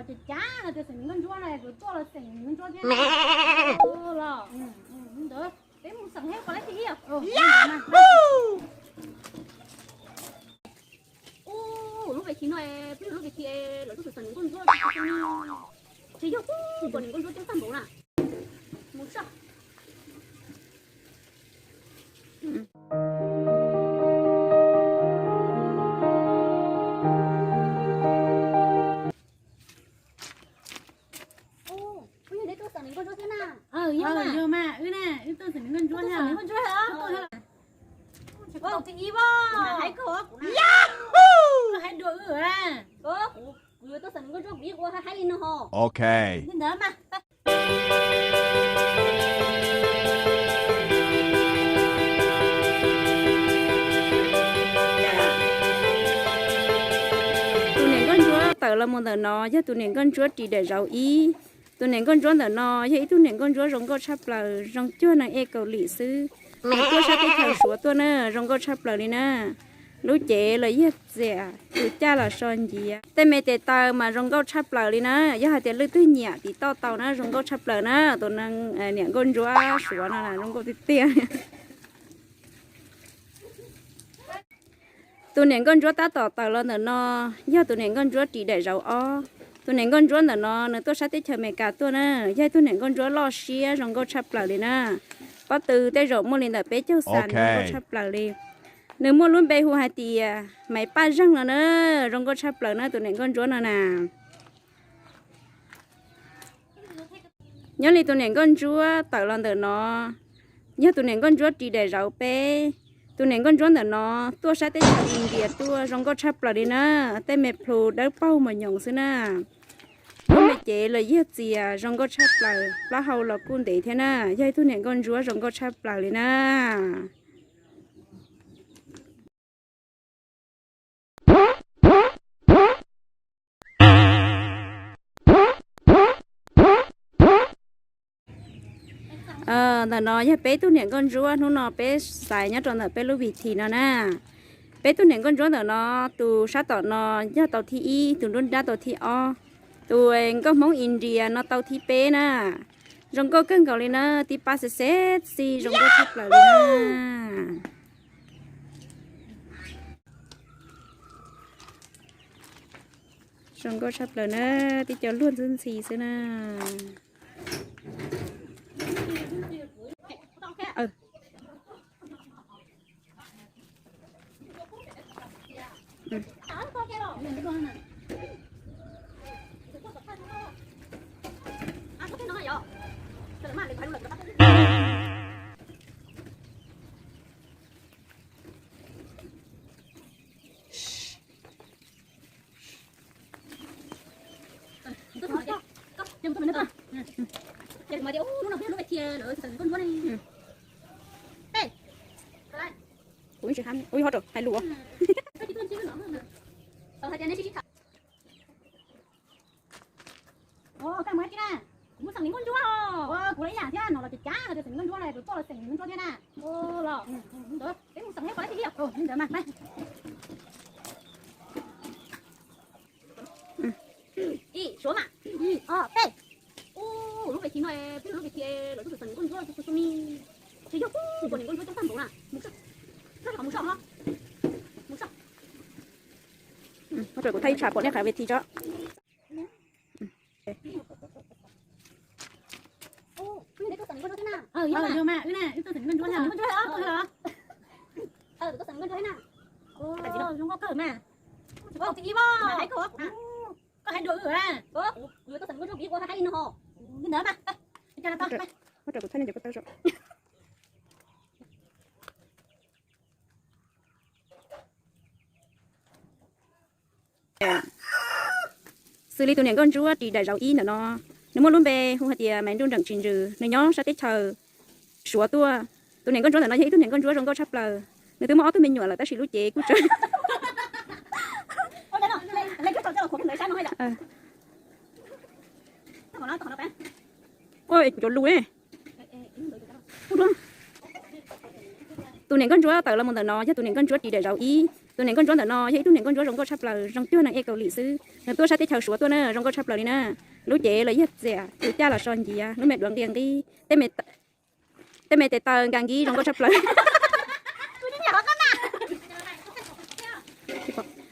Ces cav no tias xeem Nkauj Ntsuab no kuv tuaj los xeem Nkauj Ntsuab thiab los. Ntawd peb mus xeem thiab koj lab thib ib. Ub, lub ves thi no, peb lub ves thi lawv tuaj xeem Nkauj Ntsuab, tsis yog, tuaj xeem Nkauj Ntsuab coob tag npaum na. Mus saib. Yog mas, wb na, wb tuaj xeem Nkauj Ntsuab thiab. Koj haib dua wb. Kuv yuav tuaj xeem Nkauj Ntsuab kuv yeej ua haib li no ho. Ok. Li ntawd mas. Tus niam nkauj ntsuab tawm los mus ntawm no yog tus niam nkauj ntsuab ris daim zauv ib. Tus niam nkauj ntsuab ntawm no yog ib tug niam nkauj ntsuab zoo nkauj tshaj plaws, zoo cuag neeg ej Kaus Lim xwb. Nws tuaj sab teb chaws Suav tuaj na, zoo nkauj tshaj plaws li na. Lub cev los yog txias, tus caj los so nciav, tej me tes taw mas zoo nkauj tshaj plaws li na. Yog hais tias leej twg nyiam tiv toj tau na, zoo nkauj tshaj plaws na, tus niam nkauj ntsuab Suav no zoo nkauj tiag tiag. Tus niam nkauj ntsuab tab tom tawm los ntawm no yog tus niam nkauj ntsuab ris daim zauv ob. Tus niam nkauj ntsuab ntawm no nws tuaj sab teb chaws Amelikas tuaj na, yog ib tug niam nkauj ntsuab loj siab zoo nkauj tshaj plaws li na. Pob tw tej zaum muaj li ntawm peb caug xas, zoo nkauj tshaj plaws li. Nws muaj lub npe hu hais tias Maiv Paj Zeeg no na, zoo nkauj tshaj plaws na tus niam nkauj ntsuab no na. Nyob li tus niam nkauj ntsuab tawm los ntawm no yog tus niam nkauj ntsuab ris daim zauv peb. Tus niam nkauj ntsuab ntawm no tuaj sab teb chaws India tuaj, zoo nkauj tshaj plaws li na, tej me plhu dawb paug mos nyoos xwb na. Lub me cev los yog txias, zoo nkauj tshaj plaws, plaub hau los kuj ntev thiab na, yog ib tug niam nkauj ntsuab zoo nkauj tshaj plaws li na. Ntawm no yog peb tug niam nkauj ntsuab hnub no peb xaiv nyob rau ntawm peb lub vis thi no na. Peb tug niam nkauj ntsuab ntawm no, tus sab tom no yog tau thib ib, tus nruab nrab tau thib ob, tus nkauj Hmoob India no tau thib peb na. Zoo nkauj kawg nkaus li na, tib pab xev xev xij, zoo nkauj tshaj plaws li na. Zoo nkauj tshaj plaws na, tib co luag ntxhi ntxhi xwb na. Kuv tsis hab, ui, ho rau hais lus. Kuv mus xeem niam nkauj ntsuab os. Kuv los ib yam thiab, no los cav cav no tias xeem niam nkauj ntsuab na, kuv tuaj los xeem niam nkauj ntsuab thiab na. Los, peb mus xeem thiab koj lab thib ib. Li ntawd mas. Ib, suav mas. Ib, ob, peb. Ub, lub ves thi no, peb lub ves thi lawv tuaj xeem niam nkauj ntsuab txhua txhua mi. Tsis yog, kuv niam nkauj ntsuab coob tag npaum na. Mus saib, mus saib, mus saib. Ua rau kuv thaij ib tsham pom nej qhov ves thi tso. Koj hais dua wb a. Li ntawd mas. Ua rau kuv thaij nej cov ko taw zoo. Xws li tus niam nkauj ntsuab ris daim zauv ib ntawm no, nws muaj lub npe hu hais tias Maiv Nruj Nreem Tsis Ntsws, nws nyob sab teb chaws Suav tuaj. Tus niam nkauj ntsuab ntawm no yog ib tug niam nkauj ntsuab zoo nkauj tshaj plaws. Nws twb muaj ob tug me nyuam lawm tab sis lub cev kuj tsawg. Ua cov lus ne. Ub, dua. Tus niam nkauj ntsuab tawm los mus ntawm no yog tus niam nkauj ntsuab ris daim zauv ib. Tus niam nkauj ntsuab ntawm no yog ib tug niam nkauj ntsuab zoo nkauj tshaj plaws, zoo cuag neeg ej Kaus Lim xwb. Nws tuaj sab teb chaws Suav tuaj na, zoo nkauj tshaj plaws li na. Lub cev los yog txias tus caj los so nciav, lub me duav nqia nqib, tej me tes taw nkas nkib zoo nkauj tshaj plaws.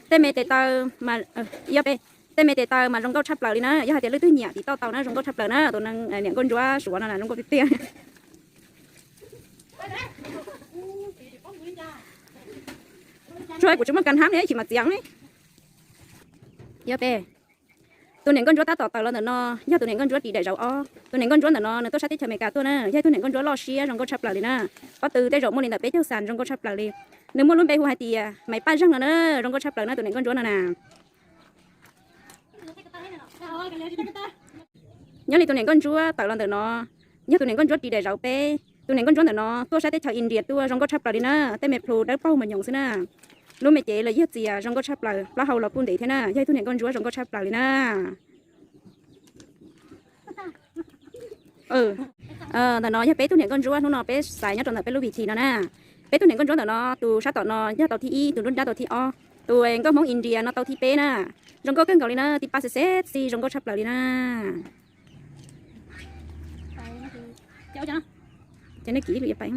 Tej me tes taw mas, tej me tes taw mas zoo nkauj tshaj plaws li na. Yog hais tias leej twg nyiam tiv tauj tau na, zoo nkauj tshaj plaws na. Tus niam nkauj ntsuab Suav no zoo nkauj tiag tiag. Tsuas kuv tsis muaj kas hab li, chim mas txiav li. Yog peb, tus niam nkauj ntsuab tab tom tawm los ntawm no yog tus niam nkauj ntsuab ris daim zauv ob. Tus niam nkauj ntsuab ntawm no nws tuaj sab teb chaws Amelikas tuaj na, yog ib tug niam nkauj ntsuab loj siab zoo nkauj tshaj plaws li na. Pob tw tej zaum muaj li ntawm peb caug xas zoo nkauj tshaj plaws li. Nws muaj lub npe hu hais tias Maiv Paj Zeej no na, zoo nkauj tshaj plaws na tus niam nkauj ntsuab no na. Nyob li tus niam nkauj ntsuab tawm los ntawm no, yog tus niam nkauj ntsuab ris daim zauv peb. Tus niam nkauj ntsuab ntawm no tuaj sab teb chaws India tuaj zoo nkauj tshaj plaws li na, tej me plhu dawb paug mas nyoos xwb na. Lub me cev los yog txias zoo nkauj tshaj plaws, plaub hau los kuj ntev thiab na, yog ib tug niam nkauj ntsuab zoo nkauj tshaj plaws li na. Ntawm no yog peb tug niam nkauj ntsuab hnub no peb xaiv nyob rau ntawm peb lub vim thim no na. Peb tug niam nkauj ntsuab ntawm no tus sab tom no yog tau thib ib, tus nruab nrab tau thib ob, tus nkauj Hmoob India no tau thib peb na. Zoo nkauj kawg nkaus li na, tib pab xes xes xij zoo nkauj tshaj plaws li na. Ces nej kiv lwm pais.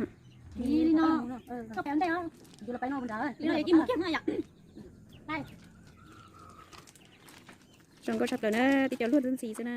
Zoo nkauj tshaj plaws na, tib co luaj ntxhi xwb na.